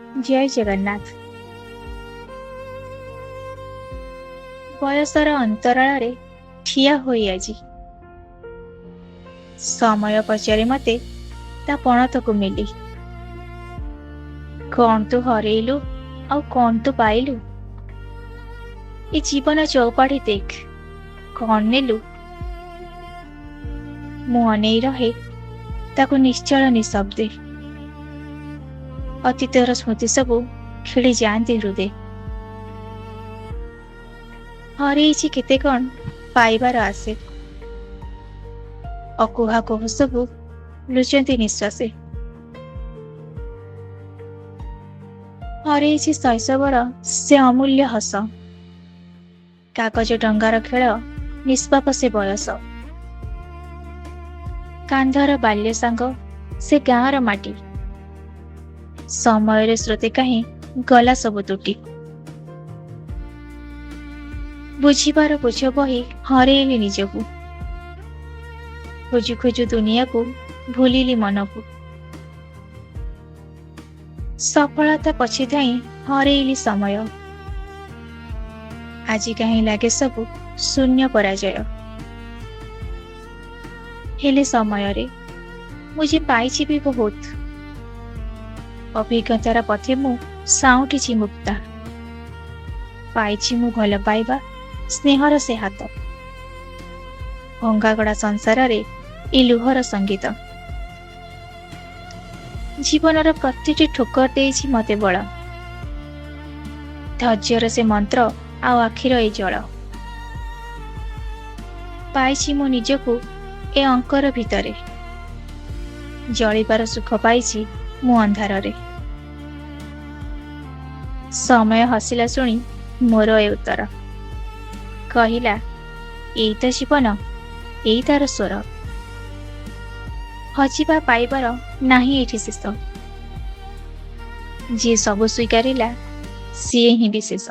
ଜୟ ଜଗନ୍ନାଥ। ବୟସର ଅନ୍ତରାଳରେ ଠିଆ ହୋଇ ଆଜି ସମୟ ପଚାରେ ମତେ ତା ପଣତକୁ ମେଲି, କଣ ତୁ ହରେଇଲୁ ଆଉ କଣ ତୁ ପାଇଲୁ? ଏ ଜୀବନ ଚଉପାଢ଼ୀ ଦେଖ, କଣ ନେଲୁ? ମୁଁ ଅନେଇ ରହେ ତାକୁ ନିଶ୍ଚଳ ନିଶବ୍ଦେ। ଅତୀତର ସ୍ମୃତି ସବୁ ଖେଳି ଯାଆନ୍ତି ହୃଦେ। ହରେଇଛି କେତେ କଣ ପାଇବାର ଆସେ, ଅକୁହା କୋହ ସବୁ ଲୁଚନ୍ତି ନିଶ୍ୱାସେ। ହରେଇଛି ଶୈଶବର ସେ ଅମୂଲ୍ୟ ହସ, କାଗଜ ଡଙ୍ଗାର ଖେଳ ନିଷ୍ପାପ ସେ ବୟସ, କାନ୍ଧର ବାଲ୍ୟ ସାଙ୍ଗ ସେ ଗାଁର ମାଟି, ସମୟରେ ସ୍ରୋତେ କାହିଁ ଗଲା ସବୁ ତୁଟି। ବୁଝିବାର ବୋଝ ବହି ହରେଇଲି ନିଜକୁ, ଖୋଜୁ ଖୋଜୁ ଦୁନିଆକୁ ଭୁଲିଲି ମନକୁ। ସଫଳତା ପଛେ ଧାଇଁ ହରେଇଲି ସମୟ, ଆଜି କାହିଁ ଲାଗେ ସବୁ ଶୂନ୍ୟ ପରାଜୟ। ହେଲେ ସମୟରେ ମୁଁ ଯେ ପାଇଛି ବି ବହୁତ, ଅଭିଜ୍ଞତାର ପଥେ ମୁଁ ସାଉଁଟିଛି ମୁକ୍ତା। ପାଇଛି ମୁଁ ଭଲ ପାଇବା ସ୍ନେହର ସେ ହାତ, ଭଙ୍ଗାଗଡ଼ା ସଂସାରରେ ଏ ଲୁହର ସଙ୍ଗୀତ। ଜୀବନର ପ୍ରତିଟି ଠୋକର ଦେଇଛି ମତେ ବଳ, ଧୈର୍ଯ୍ୟର ସେ ମନ୍ତ୍ର ଆଉ ଆଖିର ଏ ଜଳ। ପାଇଛି ମୁଁ ନିଜକୁ ଏ ଅଙ୍କର ଭିତରେ, ଜଳିବାର ସୁଖ ପାଇଛି ମୁଁ ଅନ୍ଧାରରେ। ସମୟ ହସିଲା ଶୁଣି ମୋର ଏ ଉତ୍ତର, କହିଲା ଏଇ ତ ଜୀବନ, ଏଇ ତାର ସ୍ୱର। ହଜିବା ପାଇବାର ନାହିଁ ଏଠି ଶେଷ, ଯିଏ ସବୁ ସ୍ୱୀକାରିଲା ସିଏ ହିଁ ବିଶେଷ।